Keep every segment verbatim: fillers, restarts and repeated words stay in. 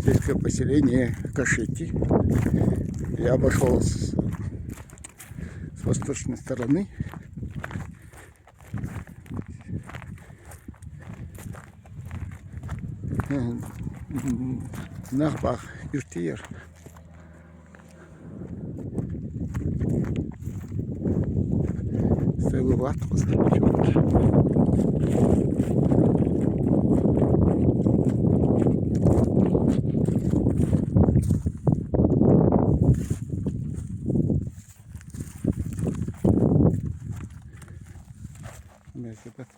Сельское поселение Кашети. Я обошёл с, с восточной стороны. Нах баха юрт я ер. Сайлу ват хоза. Мерзебат.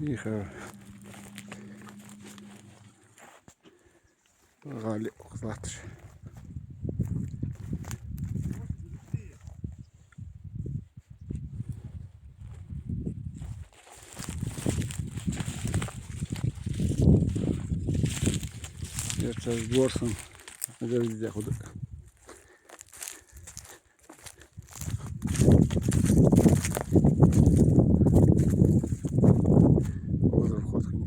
Иха гӀали укхаза латташ. Ер цхьа дворцан гӀезде худа. Озар хотхин.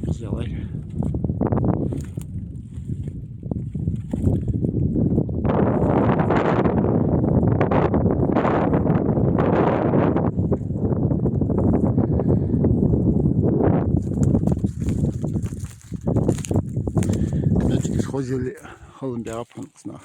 Сделай. Меткис хозили халан бегӀа пхьанкъас нах.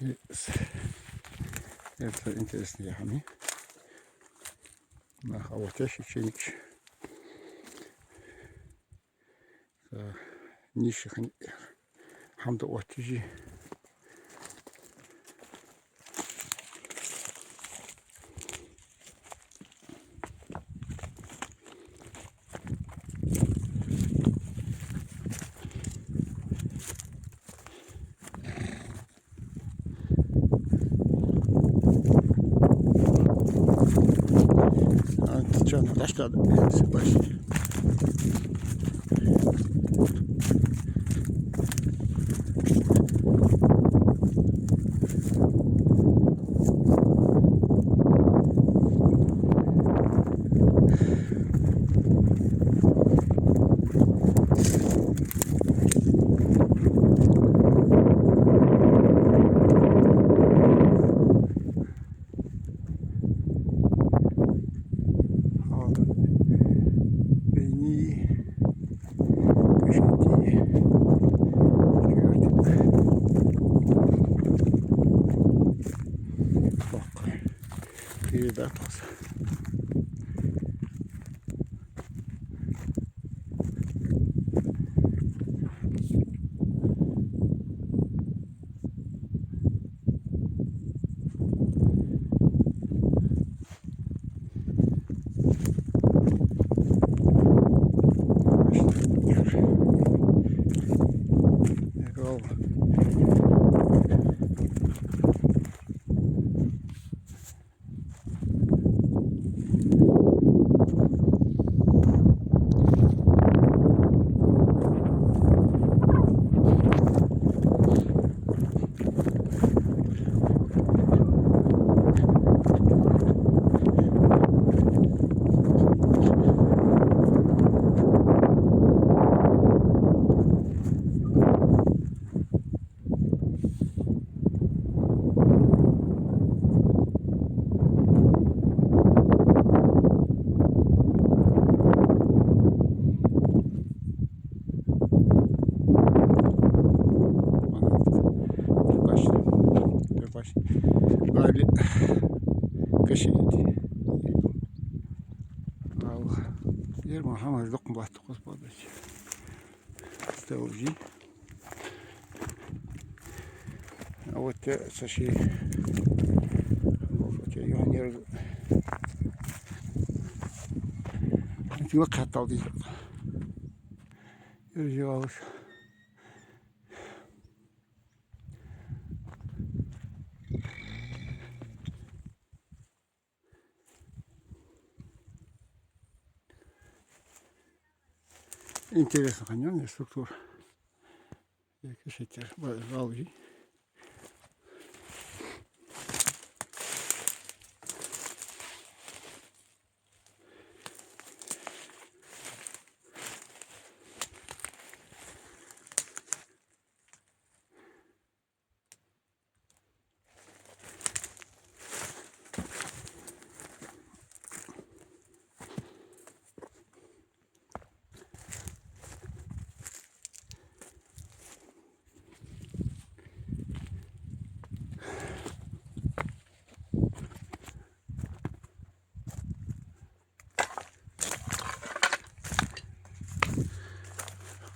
Yes. Это интересно, я хами. Нах а вот ящик чиникш. Э, ниши хин хьамда оттижи. А, ты чё, Наташ, надо? Всё, почти. Хьал бейни, кашити, чуьртик. Бакъ. Кхийра дац хоза. Хьамаш дукха батту хус бадача. Стелжи. А вот те са ши. Вот те юхьанер. Антила кхаттал диза. Иржи валаш. Интересно, конечно, структура. Я кашетер, ба-, балжи.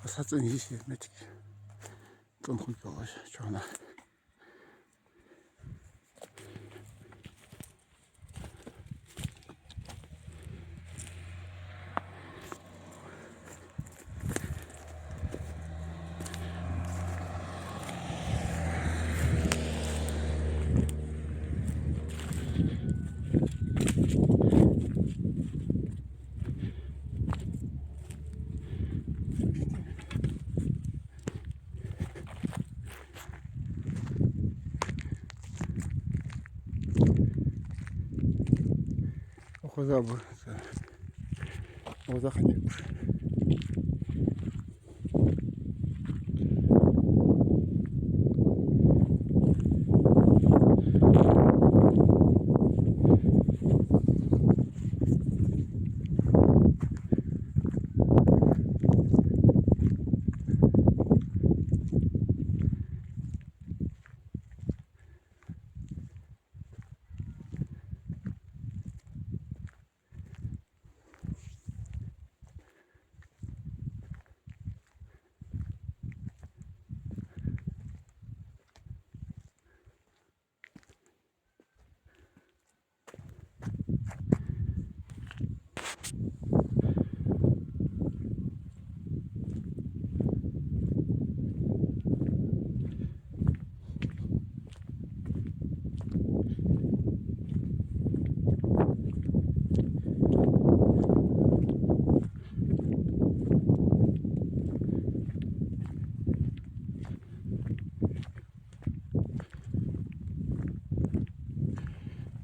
Ас хьацӀена йиш я метиг. ЦӀун хул калаш чухна. Охо забур. Охо захани.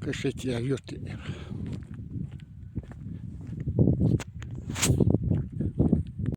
Кашетер юрт.